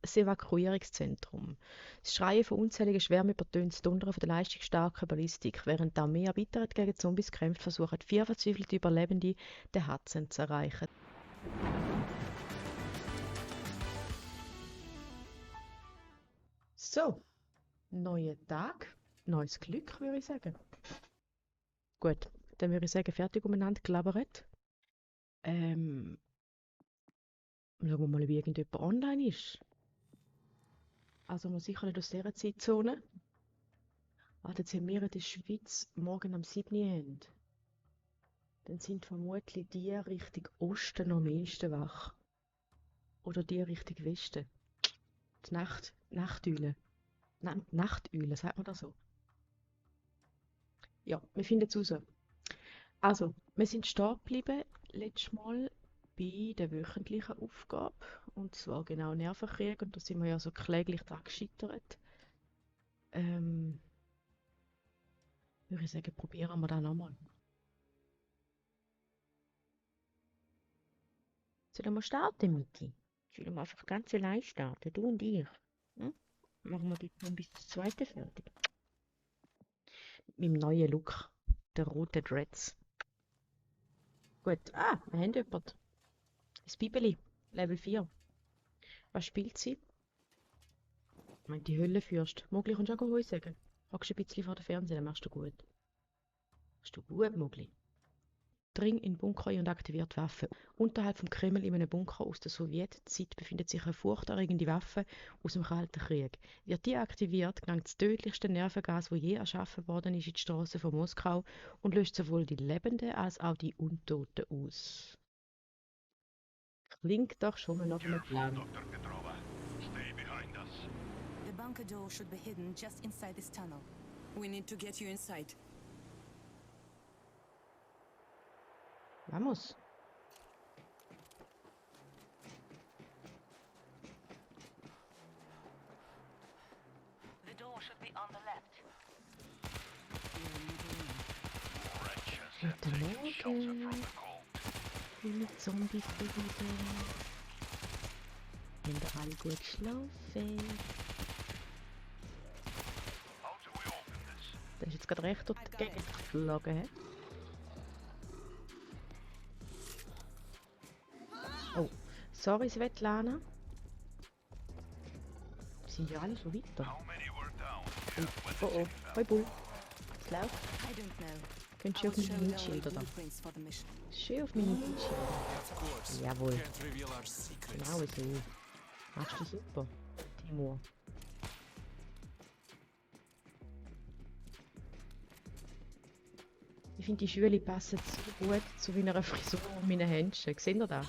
das Evakuierungszentrum. Das Schreien von unzähligen Schwärmen übertönt das Donnern von der leistungsstarken Ballistik. Während die Armee erbittert gegen Zombies kämpft, versuchen 4 verzweifelte Überlebende, den Hudson zu erreichen. So, neuer Tag, neues Glück, würde ich sagen. Gut, dann würde ich sagen, fertig umeinander gelabert. Schauen wir mal, ob irgendjemand online ist. Also wir sicher nicht aus dieser Zeitzone. Jetzt haben wir in der Schweiz morgen am 7. Ende. Dann sind vermutlich die Richtung Osten am meisten wach. Oder die Richtung Westen. Die Nachteule. Nachteule, sagt man das so? Ja, wir finden es raus. Also, wir sind stehen geblieben, letztes Mal bei der wöchentlichen Aufgabe. Und zwar genau Nervenkrieg. Und da sind wir ja so kläglich dran gescheitert. Würde ich sagen, probieren wir das nochmal. Sollen wir starten, Miki? Sollen wir einfach ganz allein starten, du und ich? Hm? Machen wir die noch bis zum zweiten fertig. Mit dem neuen Look. Der rote Dreads. Gut. Wir haben jemanden. Das Bibeli. Level 4. Was spielt sie? Ich meine, die Höllenfürst. Mogli, kommst du auch Heu sagen? Hockst ein bisschen vor dem Fernseher, dann machst du gut. Machst du gut, Mogli? Dring in den Bunker ein und aktiviert Waffen. Unterhalb vom Kreml in einem Bunker aus der Sowjetzeit befindet sich eine furchterregende Waffe aus dem Kalten Krieg. Wird die aktiviert, gelangt das tödlichste Nervengas, das je erschaffen worden ist, in die Straßen von Moskau und löscht sowohl die Lebenden als auch die Untoten aus. Klingt doch schon mal nach einem Plan. Dr. Petrova. Stay behind us. The bunker door should be hidden just inside this tunnel. We need to get you inside. Vamos. The door should be on the left. Guten Morgen, liebe Zombie-Brüder. Haben ihr alle gut geschlafen? How do we open this? Das ist jetzt gerade recht durch die Gegend geflogen, hä? Oh, sorry Svetlana. Sind ja alle schon weiter. How many were down here when the Oh, hoi Bull. Es läuft. I don't know. Könntest I du auf was meine shown our Windschilder da? blueprints for the mission. Schön auf meine Windschilder. Of course. Jawohl, Can't reveal our secrets. genau so. Machst du super, Timur. Ich finde, die Schüle passen so gut zu meiner Frisur und meinen Händchen. Seht ihr das?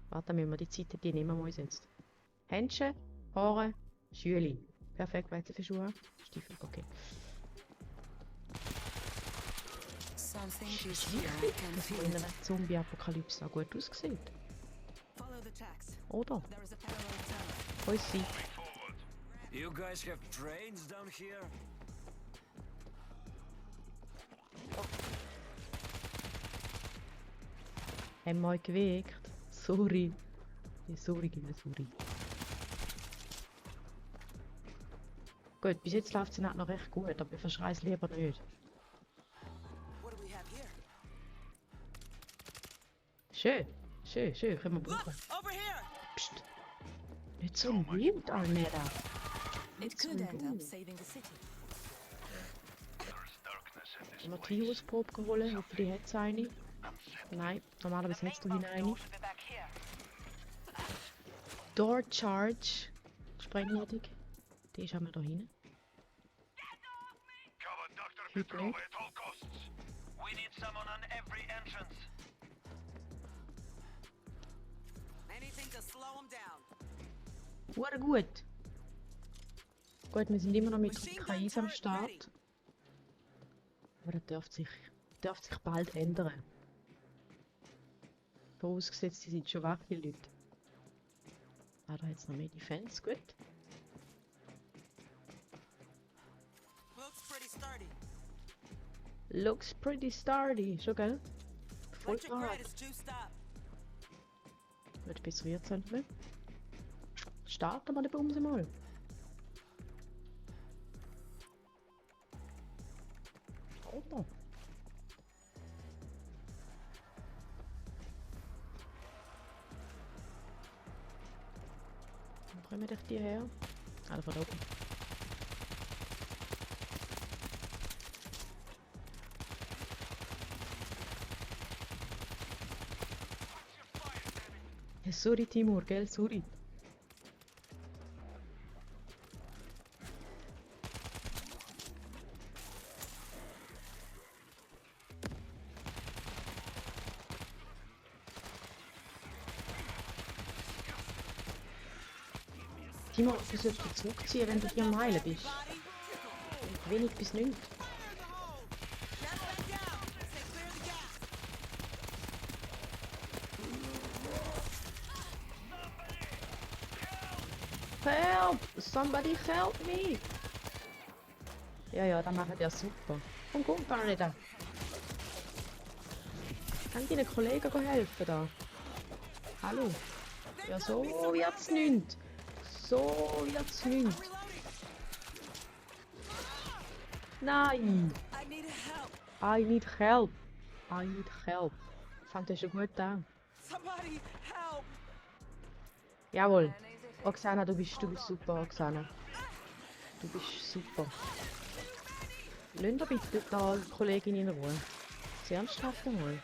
Warte, müssen wir die Zeit, die nehmen wir uns jetzt. Händchen, Haare, Schüle. Perfekt, weißt du für Schuhe? Stiefel, okay. Something is here. I can Das feel in it. einer Zombie-Apokalypse auch gut aussieht. Follow the tracks. Oder? There is a parallel tunnel. Wo ist sie? forward. You guys have trains down here? Haben wir euch geweckt? Sorry. Ja, sorry, sorry. Gut, bis jetzt läuft es noch recht gut, aber ich verschreie es lieber nicht. What do we have here? Schön, schön, schön, können wir brauchen. Over here! Psst. Nicht so wild, Almeda. It could end up saving the city. There's darkness in this Wenn wir place. die Virusprobe geholt, hoffe die hat es eine. Nein, normalerweise hättest du hinein. Should be back here. Door Charge. Sprengladung. Die ist einmal da hinten. Cover Dr. Hüt Petrova nicht. at all costs. We need someone on every entrance. Anything to slow him down. Hure gut. Gut, wir sind immer noch mit KIs am Start. Aber das dürfte sich bald ändern. Vorausgesetzt, sie sind schon wach, die Leute. Da hat es noch mehr Defense, gut. Looks pretty sturdy. Looks pretty sturdy, schon gell? Voll Electric grid bereit. is juiced up. Wird besser wird es nicht mehr. Starten wir den Bums mal. Alter. Wo kommen denn die her? Ah, da von oben. Ja, sorry Timur, gell? Sorry. Timur, du sollst dich zurückziehen, wenn du hier am Heilen bist. Wenig bis nichts. Help! Somebody help me! Ja, ja, dann machen die ja super. Komm, gar nicht da. Kann deinen Kollegen helfen da? Hallo? Ja, so wird's nicht. So wird's nicht. Nein! I need help. I need help. Fängt ja schon gut an. Jawohl. Oksana, du bist super, Oksana. Du bist super. Lass doch bitte da die Kollegin in Ruhe. Sehr ernsthaft einmal.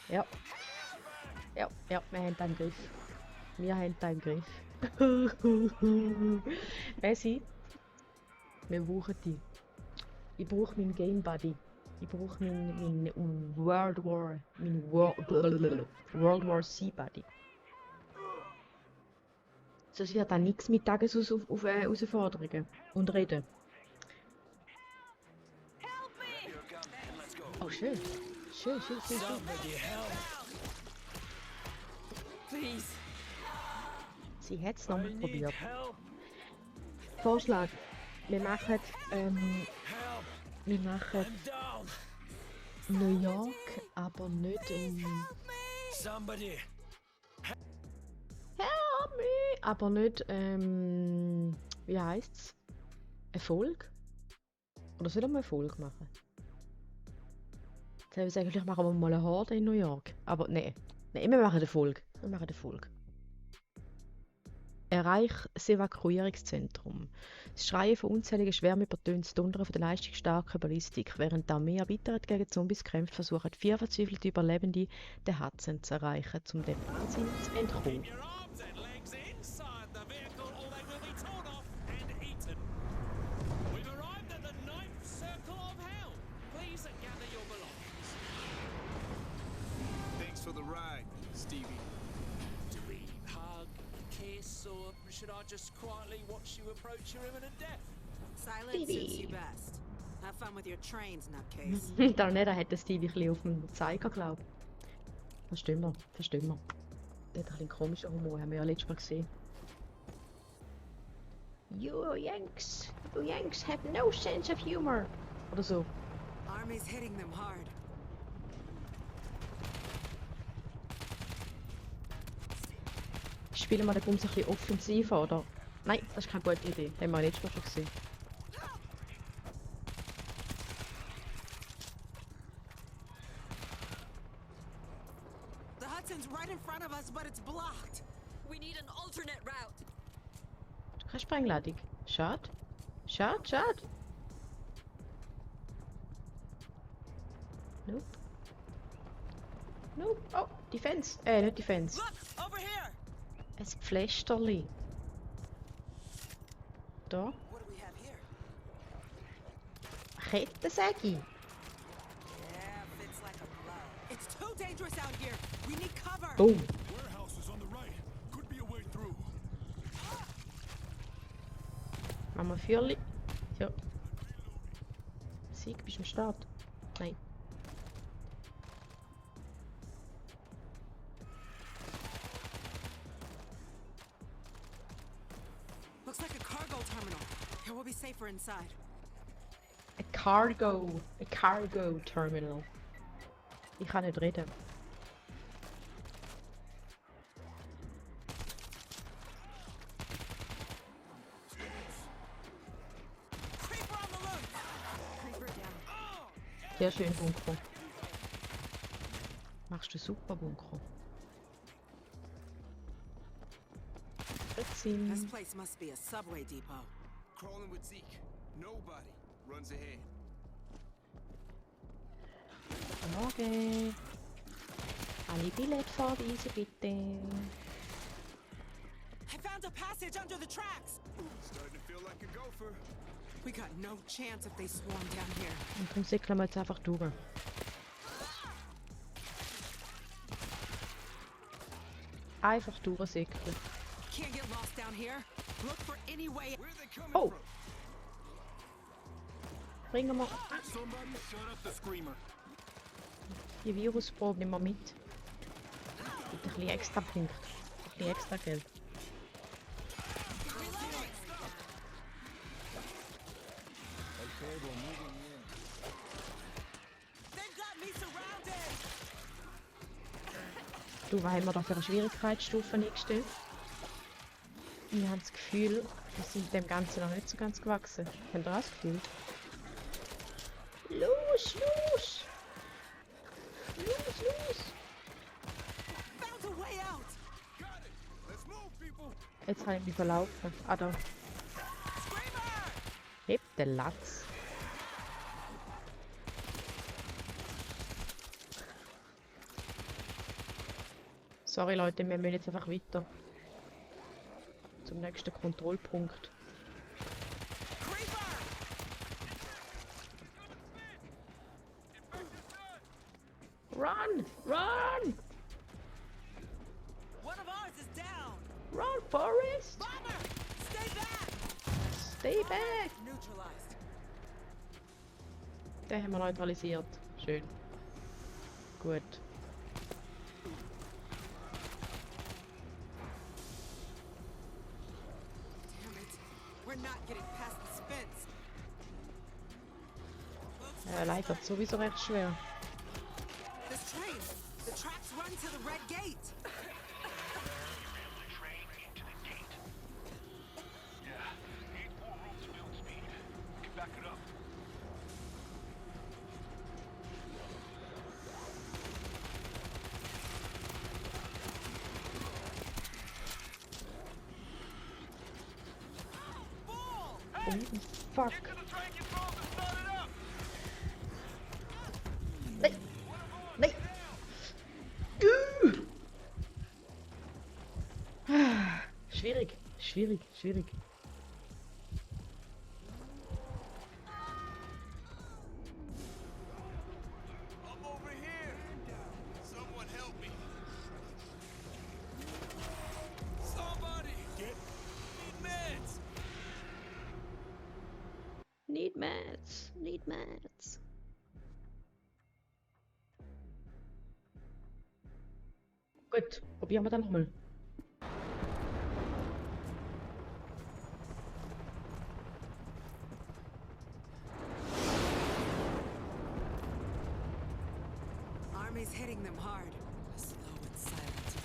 Ja. Ja, wir haben den im Griff. Wir haben den im Griff. Messi, wir brauchen die. Ich brauche meinen Game Buddy. Ich brauche meinen World War C Buddy. Sonst wird da nichts mit Tagesausforderungen und Reden. Oh, schön. Schön. Sie hat es nochmal probiert. Vorschlag. Wir machen New York, aber nicht Somebody. Help me! Aber nicht, wie heisst's? Erfolg? Oder sollen wir Erfolg machen? Jetzt haben wir gesagt, vielleicht machen wir mal eine Horde in New York. Aber nee, wir machen Erfolg. Erreich das Evakuierungszentrum. Das Schreien von unzähligen Schwärmen übertönt das Donnern von der leistungsstarken Ballistik. Während die Armee erbittert gegen Zombies kämpft, versuchen 4 verzweifelte Überlebende den Hudson zu erreichen, um dem Wahnsinn zu entkommen. Thanks for the ride, Stevie. Do we hug, kiss, or should I just quietly watch you approach your imminent death? Silence suits you best. Have fun with your trains, nutcase. Der Nera hat den Stevie ein bisschen auf dem Zeiger, glaube ich. Verstehen wir. Der hat ein bisschen komischen Humor, haben wir ja letztes Mal gesehen. You Yanks have no sense of humor. Oder so. Army's hitting them hard. Spielen wir den Bums ein bisschen offensiver, oder? Nein, das ist keine gute Idee. Haben wir letztes Mal schon gesehen. The Hudson's right in front of us, but it's blocked. We need an alternate route. Keine Sprengladung. Schade. Nope. Oh, Defense. Nicht Defense. Look, over here. Ein Pflästerli. Da. What do we have here? Kettensäge. Yeah, fits like a glove. It's too dangerous out here. We need cover. Boom. Warehouse is on the right. Could be a way through. Machen wir Feuerli. Ja. Sieg, bist du am Start? Nein. Looks like a cargo terminal. Here we'll be safer inside. A cargo terminal. Ich kann nicht reden. Sehr schön, Bunker. Machst du super, Bunker. This Ritzim. place must be a subway depot. Crawling with Zeke. Nobody runs ahead. Morgen. Alle Billetfahrweise bitte. I found a passage under the tracks. Starting to feel like a gopher. We got no chance if they swarm down here. Und darum säckeln wir jetzt einfach durch. Einfach durchsäckeln. Can't get lost down here. Look for any way. Where are they coming Oh! from? Bringen wir Somebody shut up the screamer. die Virusprobe nicht mehr mit. Mit ein bisschen extra Punkte. Ein bisschen extra Geld. They've got me surrounded. Du, was haben wir da für eine Schwierigkeitsstufe eingestellt? Ich habe das Gefühl, wir sind dem Ganzen noch nicht so ganz gewachsen. Habt ihr auch das Gefühl? Los, los! Los, los! Found a way out. Got it. Let's move, people. Jetzt habe ich mich verlaufen. Ah, da. Screamer! Hebt den Latz. Sorry Leute, wir müssen jetzt einfach weiter. Zum nächsten Kontrollpunkt. Creeper! Run! Run! One of ours is down. Run, Forest! Bomber! Stay back. Stay back! Neutralized. Den haben wir neutralisiert. Schön. Gut. Damn it. We're not getting past the spins. Live wird sowieso recht schwer. This train. The tracks run to the red gate. The train into the gate. Yeah, need more room to build speed. We can back it up. Bull! Oh, fuck. Get to the train controls and start it up! Nein! Nein! Schwierig, schwierig, schwierig. I'm over here. Someone help me. Somebody get me meds. Need mats, need mats. Gut, probieren wir dann nochmal. Army's hitting them hard. Slow and silent.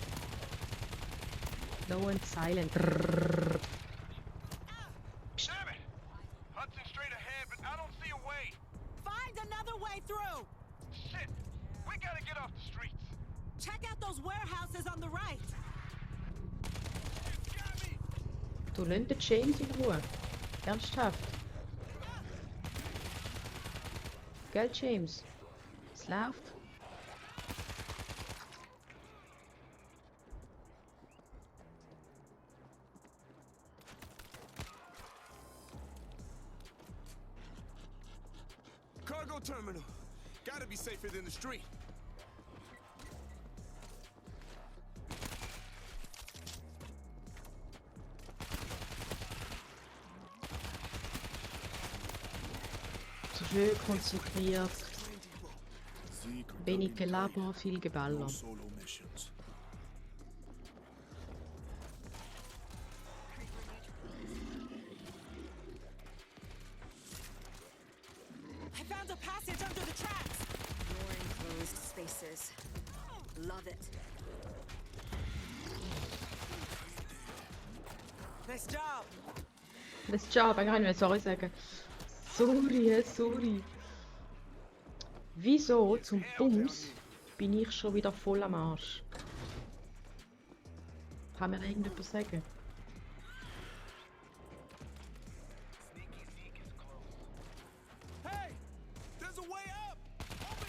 Low and silent. Damn it! Hudson straight ahead, but I don't see a way. Find another way through. Shit! We gotta get off the streets. Check out those warehouses on the right. Got me! Du lässt den James in Ruhe. Ernsthaft. Gell, James? Es läuft. Cargo terminal. Gotta be safer than the street. So schön konzentriert. Zeke or Wenig Gelaber, viel Geballer. solo missions. I found a passage under the tracks. More enclosed spaces. Love it. Nice job. Das Job, ich kann nicht mehr sorry sagen. Sorry, sorry. Wieso zum Bums bin ich schon wieder voll am Arsch? Kann mir irgendjemand sagen? Hey! There's a way up! Over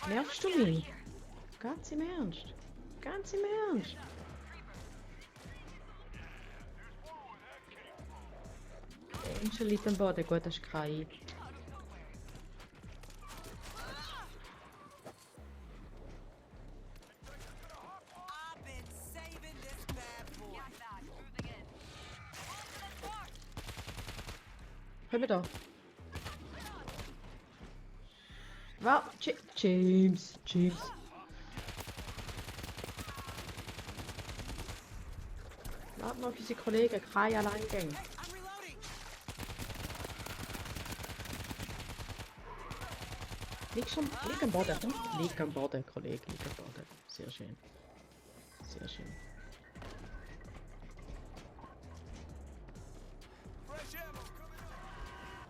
here! Nervst du mich? Ganz im Ernst? Ganz im Ernst? Angel liegt am Boden, gut, das ist kein. I've been saving this bad boy. Komm wir da. James. Warte mal auf unsere Kollegen, kein Alleingänge. I'm reloading. Lieg am Boden. Lieg am Boden, Kollege, lieg am Boden. Sehr schön. Sehr schön. Fresh ammo coming up!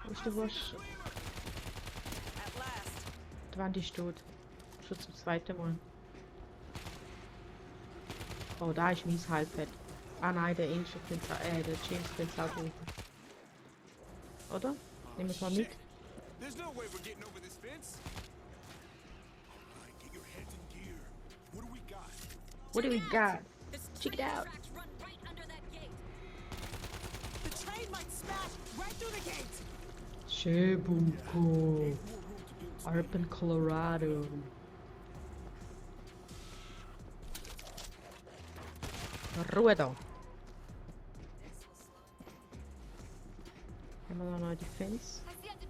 Wo ist der Wurscht? At last. Die Wand ist tot. Schon zum zweiten Mal. Oh, da ist mein Halbfett. Ah nein, der Angel könnte der James könnte es auch brauchen. Oder? Nehmen wir es mal mit. There's no way we're getting over this fence. Alright, get your heads in gear. What do we got? What do we got? Check it out. The train might smash right through the gate. Chebuco. Urban Colorado. Ruhe da. Haben wir da noch eine Defense? Get the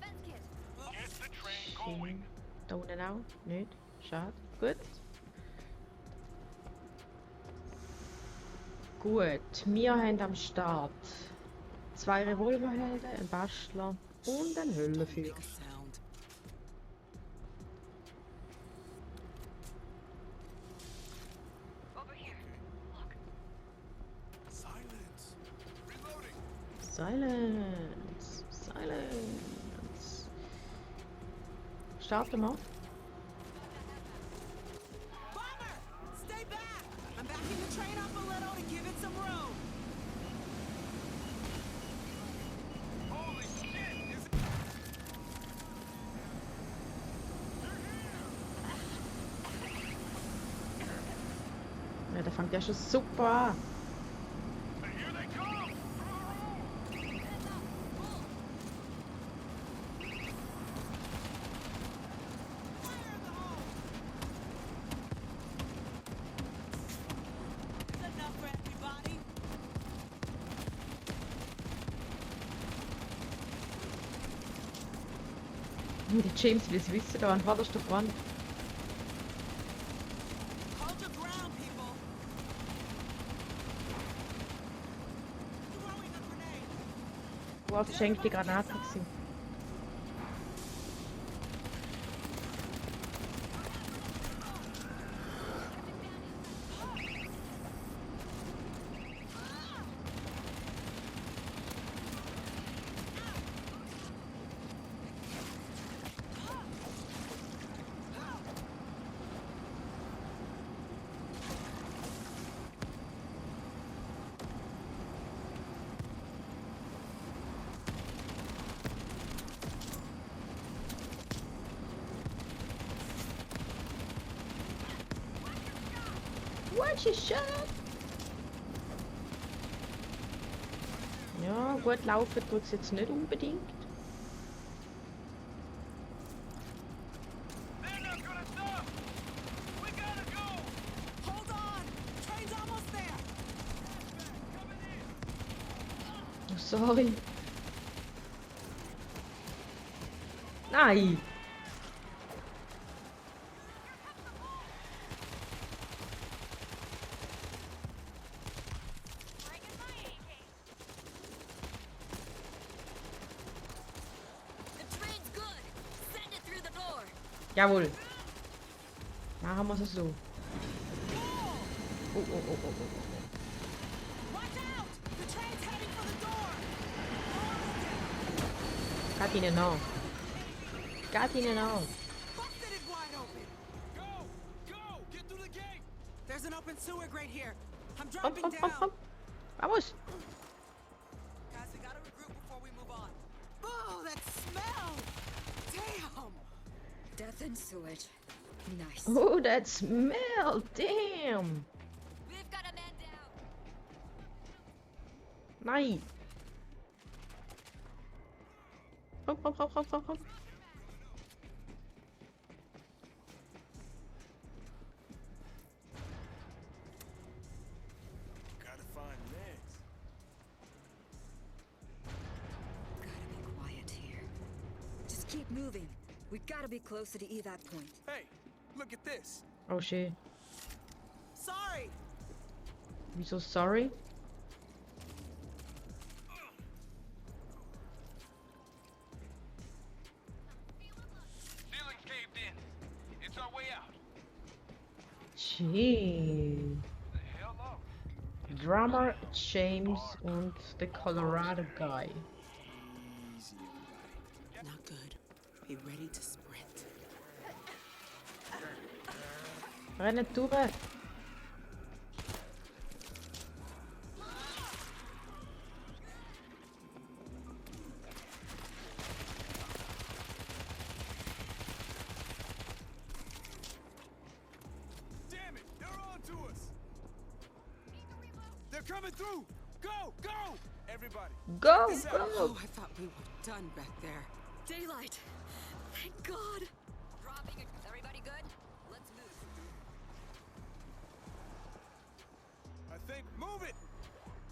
train going. Da unten auch? Nicht? Schade. Gut. Gut, wir haben am Start 2 Revolverhelden, einen Bastler und einen Höllenführer. Make a sound. Silence. Reloading. Silence. Starten wir. Bomber! Stay back! I'm backing the train up a little to give it some room. Holy shit! Is it? Ja, der fängt ja schon super an. Here they come! Fire in the hole! That's enough for everybody. Der James will es wissen, da an vorderster Front. Hold your ground, people. Throwing a grenade. Wo verschenkt die Granate gewesen. Watch your shot! Ja, gut laufen tut es jetzt nicht unbedingt. They're not gonna stop! We gotta go! Hold on! Train's almost there! Oh, sorry. Nein! The train's good. Send it through the door. Jawohl. Machen wir es so. Oh. Watch out! The train's heading for the door! Geht ihnen nach. Geht ihnen an. Busted it wide open. Go! Go! Get through the gate! There's an open sewer grate here. I'm Komm, dropping komm, komm, down. komm. Vamos. Guys, we gotta regroup before we move on. Oh, that smell! Damn! Death and sewage. Nice. Oh, that smell. Damn. We've got a man down. Nein. Komm, komm, komm, komm, komm, komm. Gotta find meds. Gotta be quiet here. Just keep moving. We gotta be closer to evac point. Hey, look at this. Oh shit. Sorry! Wieso sorry? Ceiling's caved in. It's our way out. Gee. The hell no. Drummer James und the Colorado guy. Easy, everybody. Not good. Be ready to sprint. Rennen durch. Damn it! They're on to us! They're coming through! Go! Go! Everybody! Go, This out. go. Oh, I thought we were done back there. Daylight. Thank God. Dropping it. Everybody good? Let's move. I think move it!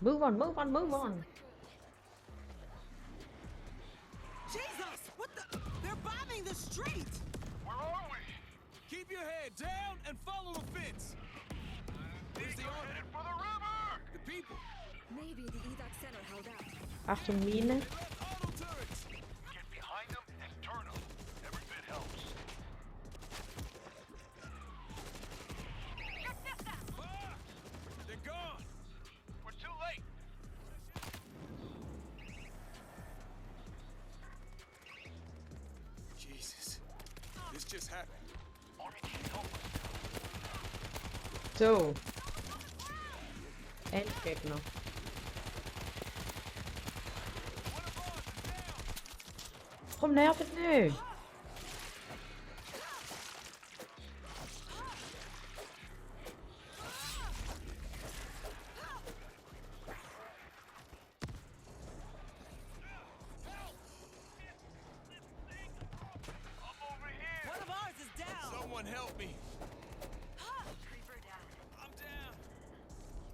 Move on, move on, move on. Jesus! What the? They're bombing the street! Where are we? Keep your head down and follow the fence! Where's the We're army? headed for the river! The people! Maybe the evac center held out. Achtung, Mine. They left auto turrets! Get behind them and turn them. Every bit helps. Fuck! They're gone! We're too late. Jesus. This just happened. Army can't help us. So. Endgegner. Komm, nervt nicht. I'm over here. One of ours is down! Someone help me! I'm down!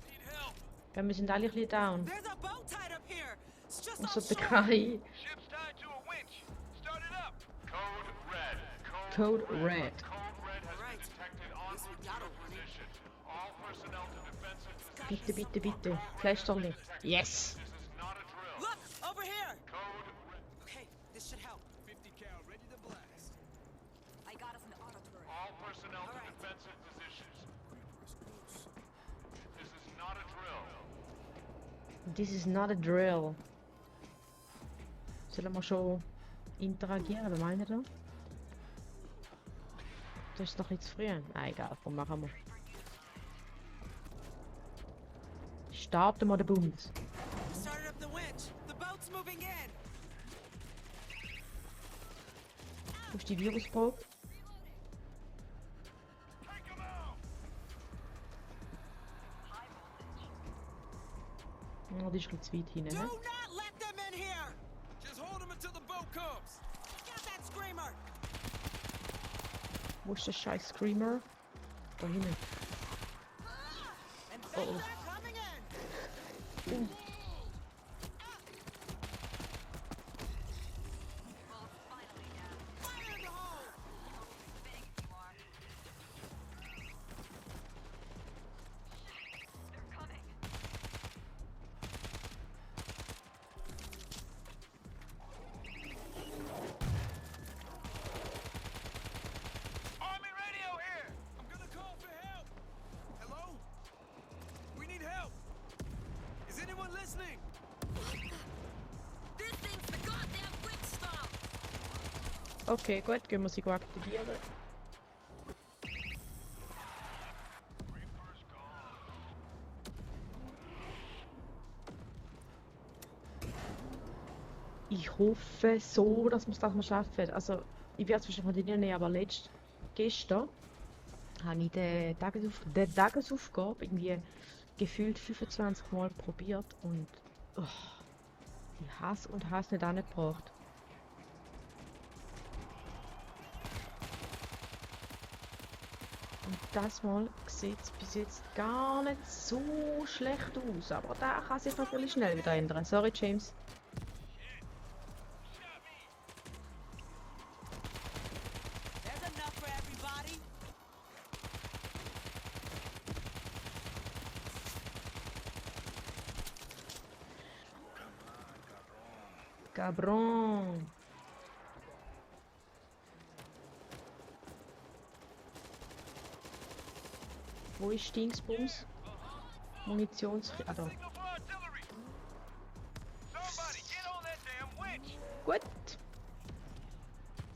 Need help! Ja, wir sind alle ein bisschen down. There's a boat tied up here! It's just Also der offshore! Kai. Ship's tied to a winch. Start it up. Code red. Code red. Code red has Right. been detected en Guess we route to got your it, honey. position. All personnel to defensive positions. Bitte, bitte, bitte. Flashlight. Yes. This is not a drill. Look! Over here! Code red. Okay, this should help. 50 cal ready to blast. I got us an auto turret. All personnel to All right. defensive positions. Creeper is close. This is not a drill. This is not a drill. Sollen wir schon interagieren? Was meint ihr? Das ist doch jetzt früh. Ah, egal, komm, machen wir. Starten wir den Bums. Started up the winch. The boat's moving in. Wo ist die Virusprobe? Take him out. Oh, die ist ein bisschen zu weit hinten. Do Ne? not let them in here! Just hold him until the boat comes! Got that screamer! Wo ist der scheiß Screamer? Da hinten. And Oh, things oh. are coming in! Fire in the hole! Army radio here. I'm gonna call for help! Hello? We need help! Is anyone listening? Okay, gut, gehen wir sie aktivieren. Ich hoffe so, dass wir es das mal schaffen. Also, ich werde es wahrscheinlich nicht nehmen, aber gestern habe ich die Tagesaufgabe irgendwie gefühlt 25 Mal probiert und oh, ich hasse und hasse nicht angebracht. Und das Mal sieht es bis jetzt gar nicht so schlecht aus, aber da kann sich natürlich schnell wieder ändern. Sorry, James. There's enough for everybody. Cabron. Wo ist Dingsbums? Munitions... Ah, da. Signal for artillery. Somebody get on that damn winch. Gut.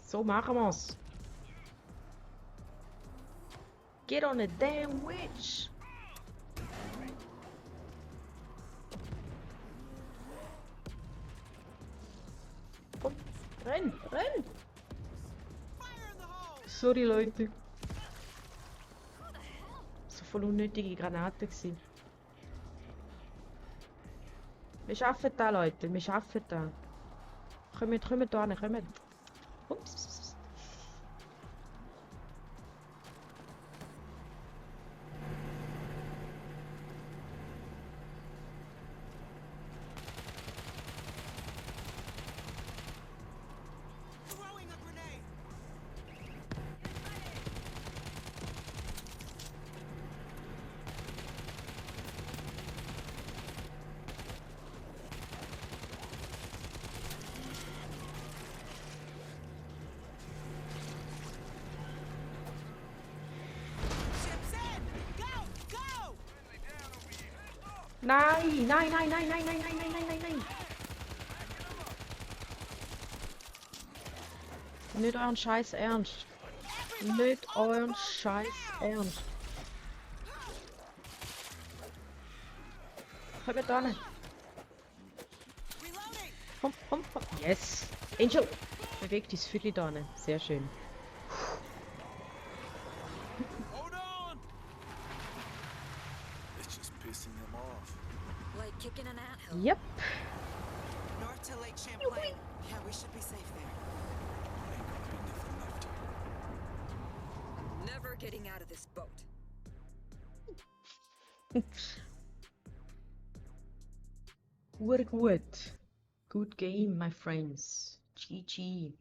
So machen wir's. Get on a damn witch. Komm, renn, renn. Fire in the hole. Sorry, Leute. So voll unnötige Granaten gewesen. Wir schaffen da, Leute. Wir schaffen da. Kommt da hin, kommt. Ups. Throwing a grenade. Ships in. Go, go. Nein, nein, nein, nein, nein, nein, nein, nein, nein, nein, nein. Nicht euren Scheiß Ernst. Nicht euren Scheiß Ernst. Kommt da hin. Reloading. Komm, komm, komm. Yes. Angel. Bewegt dieses Viertel da hin. Sehr schön. Hold on! It's just pissing them off. Like kicking an anthill. Yep. North to Lake Champlain. Yeah, we should be safe there. Ain't gonna be nothing left here. Never getting out of this boat. Gut. Good game, my friends. GG.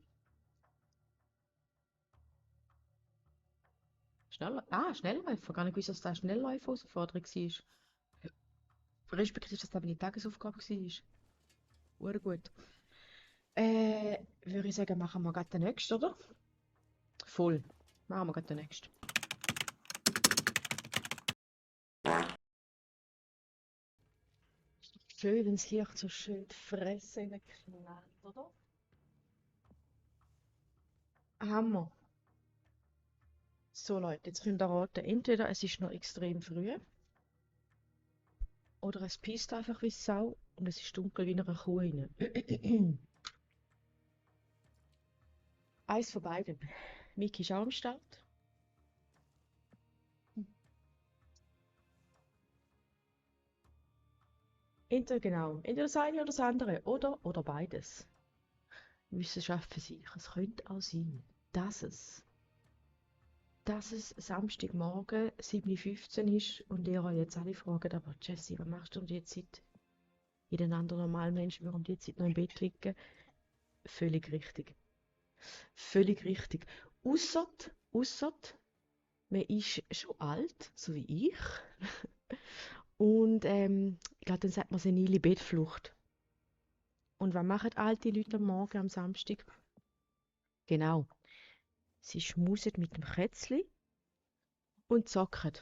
Schnellläufer. Gar nicht gewusst, dass das eine Schnellläufer-Herausforderung war. Respektive, dass das meine Tagesaufgabe war. Gut. Würde ich sagen, machen wir gerade den nächsten, oder? Voll. Machen wir gerade den nächsten. Schön, wenn das Licht so schön die Fresse knallt, oder? Hammer. So Leute, jetzt könnt ihr raten, entweder es ist noch extrem früh oder es pisst einfach wie Sau und es ist dunkel wie in einer Kuh rein. Eins von beiden. Miki ist auch am Start. Entweder das eine oder das andere oder beides. Wissenschaft für sich. Es könnte auch sein, dass es Samstagmorgen 7:15 Uhr ist und ihr euch jetzt alle fragt, aber Jessie, was machst du um die Zeit? Jeder andere normale Mensch würde um die Zeit noch im Bett liegen. Völlig richtig. Völlig richtig. Ausser, man ist schon alt, so wie ich. Und ich glaube, dann sagt man senile Bettflucht. Und was machen alte Leute am Morgen, am Samstag? Genau. Sie schmusen mit dem Kätzli und zocken.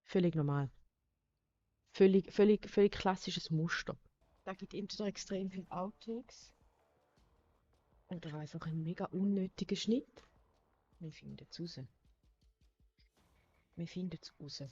Völlig normal. Völlig klassisches Muster. Da gibt es entweder extrem viele Outtakes Oder einfach ein mega unnötiger Schnitt. Wir finden es raus. Wir finden es raus.